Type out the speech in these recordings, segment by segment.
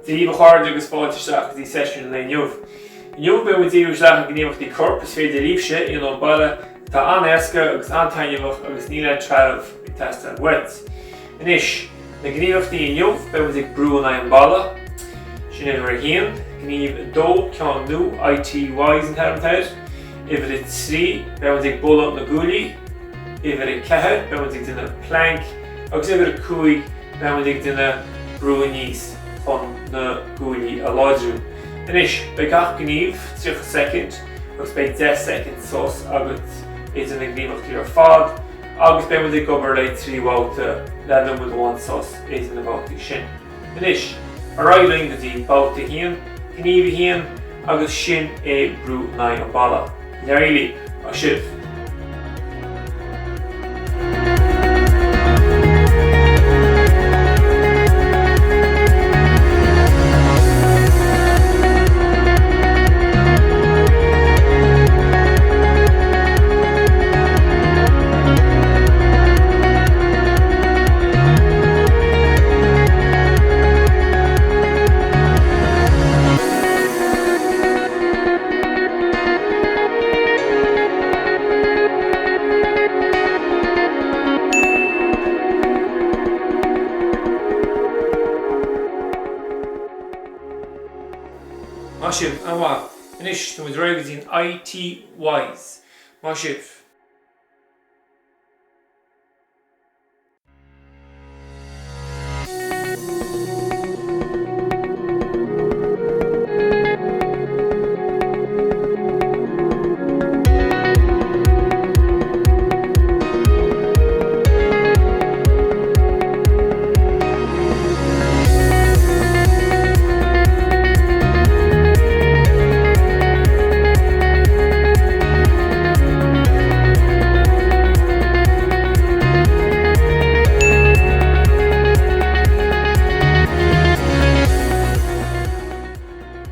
Dia daoibh a chairde agus fáilte isteach go dtí seisiún an lae inniu. Inniu beidh muid ag díriú isteach ar ghníomhaíochtaí coirp is féidir libhse a dhéanamh ón baile atá an-éasca agus an-taitneamhach agus níl aon trealamh ag teastáil uait. Anois, na gníomhaíochtaí inniu, beidh muid ag brú in aghaidh an bhalla, sin uimhir a haon, gníomh a dó, ceann nua, ITYs an t-ainm atá air, uimhir a trí, beidh muid ag bualadh na guaillí, uimhir a ceathair, beidh muid ag déanamh plank, agus uimhir a cúig, beidh muid ag déanamh brú aníos chun na guaillí a láidriú. Anois, beidh gach gníomh 30 soicind agus beidh 10 soicind sos agat idir na gníomhaíochtaí ar fad agus beidh muid ag obair le 3 bhabhta le nóiméad amháin sos idir na babhtaí sin. Anois, ar aghaidh linn go dtí babhta 1, gníomh 1 agus sin é brú in aghaidh an bhalla. Nearly, maith sibh. Maith sibh, an-mhaith. Anois, tá muid ar aghaidh go dtí an ITYs. Maith sibh.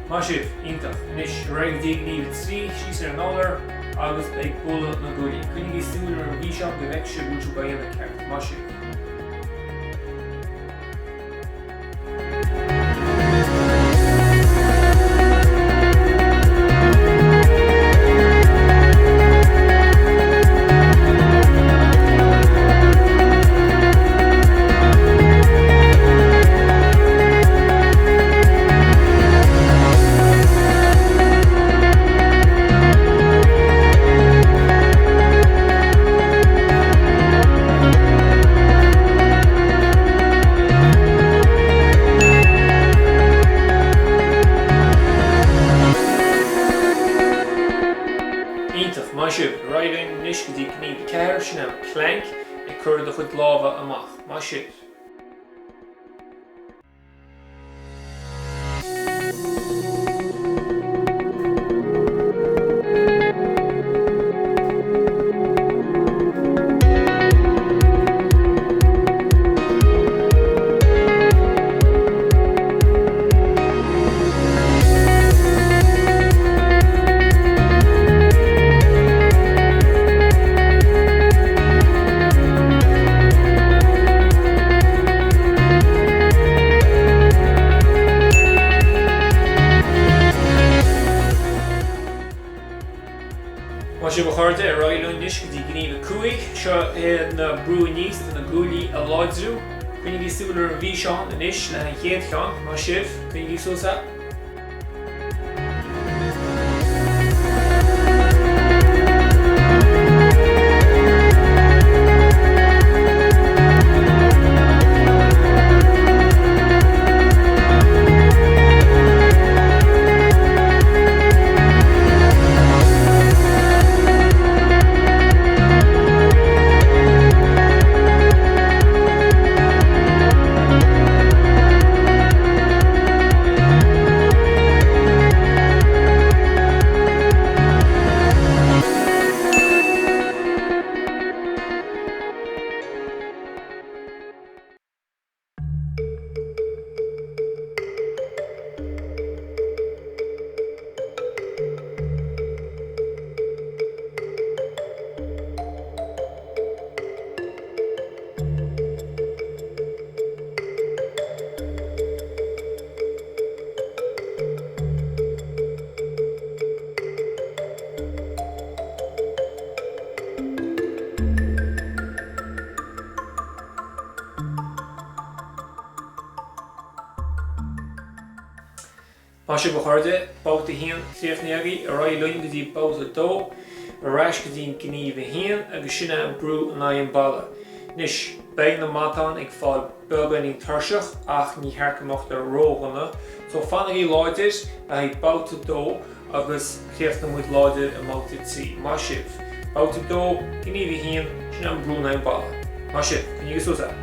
Maith sibh, iontach. Anois, ar aghaidh go dtí gníomh 3, síos ar an urlár agus ag bualadh na guaillí. Coinnigí súil ar an bhfíseán go bhfeicfidh sibh bhfuil sibh á dhéanamh ceart. Maith sibh. Iontach, maith sibh! Ar aghaidh linn anois go dtí gníomh 4, sin an plank, ag cur do chuid lámha amach. Maith sibh! Maith sibh a chairde, ar aghaidh linn anois go dtí gníomh 5. Seo é na brú aníos do na guaillí a láidriú. Coinnigí súil ar an bhfíseán anois le an chéad cheann. Maith sibh, coinnigí suas é. Maith sibh a chairde, Babhta 1 críochnaithe agaibh, ar aghaidh linn go dtí Babhta 2, ar ais go dtí Gníomh 1 agus sin é an brú in aghaidh an balla. Anois, beidh na matáin ag fáil beagáinín tuirseach ach ní cheart go mbeadh ródhona, so fanaigí láidir le haghaidh Babhta 2 agus críochnóidh muid láidir i mBabhta 3. Maith sibh. Babhta 2, Gníomh 1, sin é an brú in aghaidh an balla. Maith sibh, coinnígí suas é.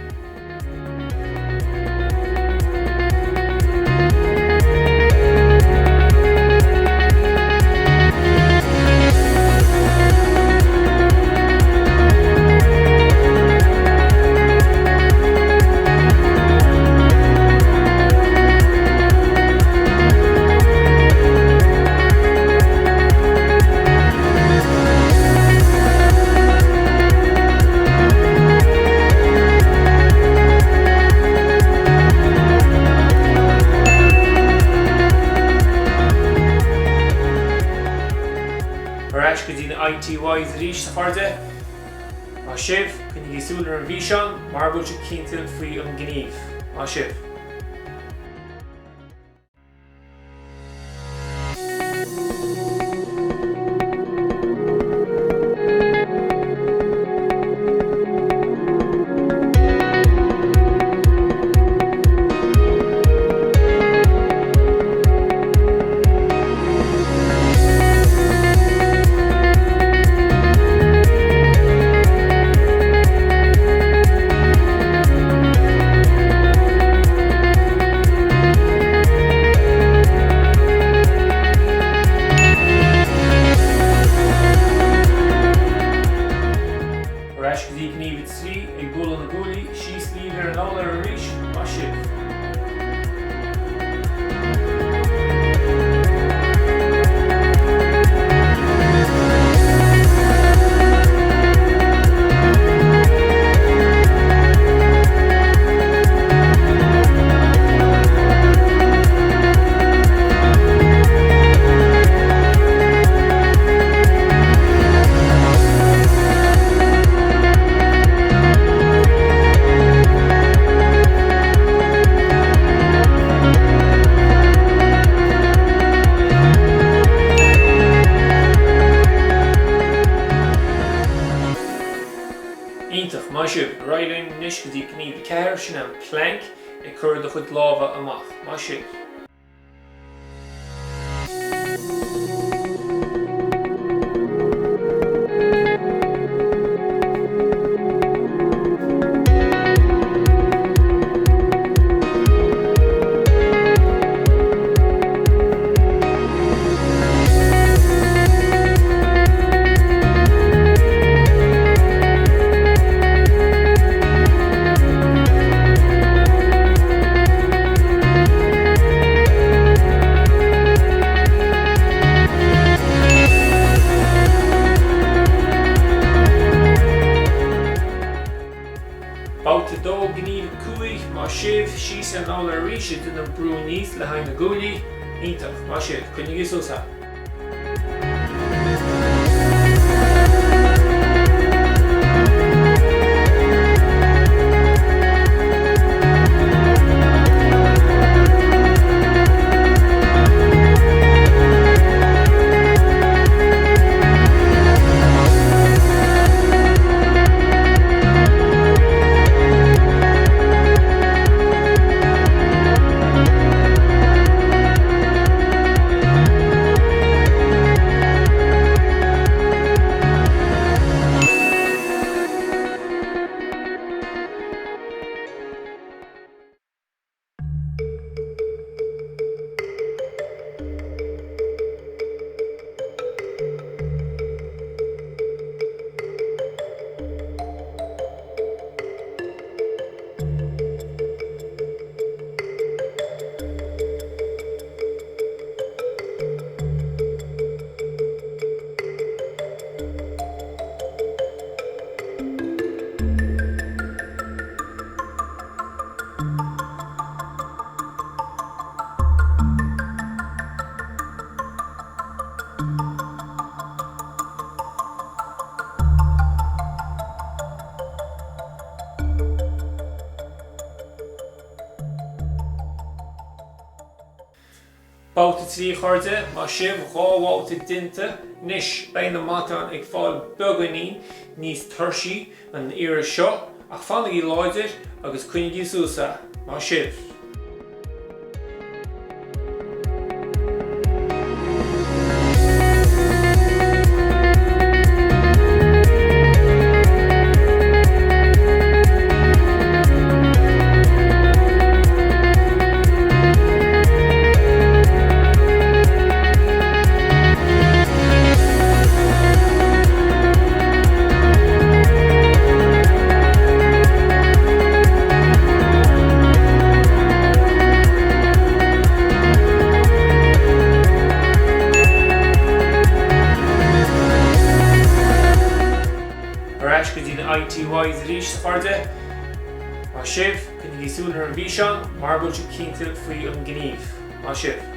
Ar ais go dtí na ITYs arís, a chairde. Maith sibh, coinnígí súil ar an bhfíseán mara bhfuil sibh cinnte faoi an gníomh. Maith sibh. Ar ais go dtí gníomh 3, ag bualadh na gcuaillí, síos libh ar an urlár arís, maith sibh! Iontach, maith sibh! Ar aghaidh linn anois go dtí gníomh 4, sin an plank, ag cur do chuid lámha amach. Maith sibh! Babhta 2, Gníomh 5, Maith sibh, síos ar an urlár arís ag déanamh brú aníos le haghaidh na gcuaillí. Iontach, maith sibh, coinnigí suas é. Babhta 3 a chairde, maith sibh, 2 bhabhta déanta anois. Beidh na matáin ag fáil beagáinín níos tuirsí an iarraidh seo ach fanaigí láidir agus coinnigí suas é. Maith sibh! Ar ais go dtí na ITYs arís, a chairde. Maith sibh, coinnigí súil ar an bhfíseán mara bhfuil sibh cinnte faoi an gníomh. Maith sibh.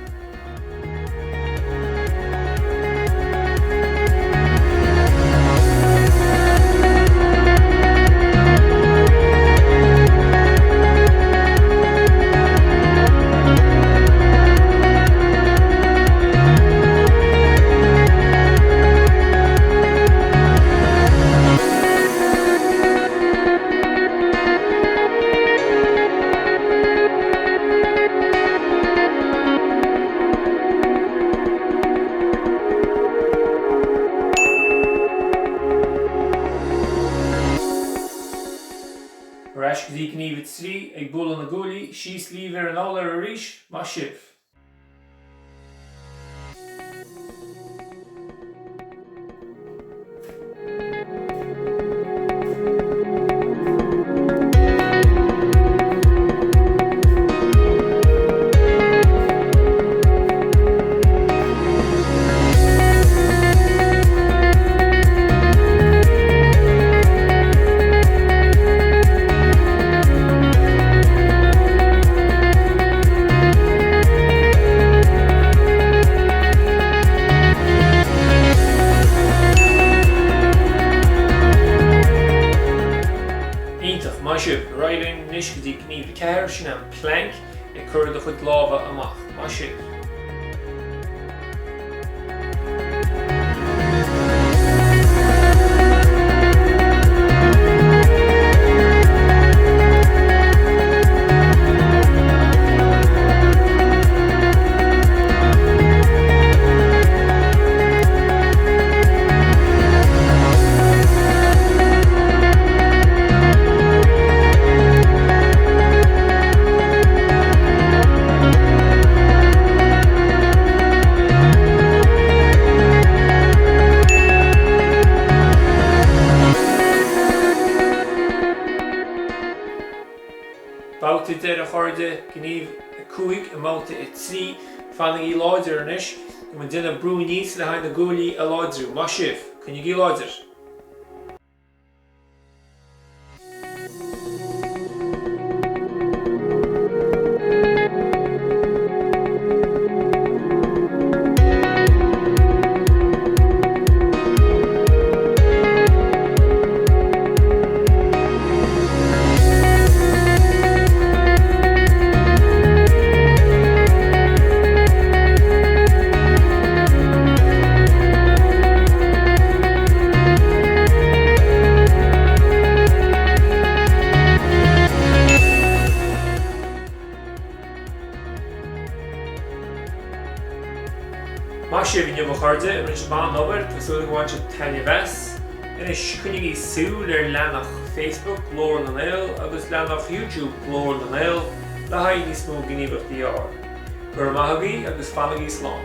Ar ais go dtí gníomh 3, ag bualadh na gcuaillí, síos libh ar an urlár arís, maith sibh! Iontach, maith sibh! Ar aghaidh linn anois go dtí gníomh 4, sin an plank, ag cur do chuid lámha amach. Maith sibh! Babhta deiridh a chairde, gníomh 5 i mbabhta 3. Fanaigí láidir anois. Tá muid ag déanamh brú aníos le haghaidh na guaillí a láidriú. Maith sibh! Coinnigí láidir! Maith sibh inniu a chairde, rinne sibh an-obair, tá súil agam gur bhain sibh taitneamh as. Anois, coinnigí súil ar leathanach Facebook Glór na nGael agus leathanach YouTube Glór na nGael le haghaidh níos mó gníomhaíochtaí a fháil. Go raibh maith agaibh agus fanaigí slán.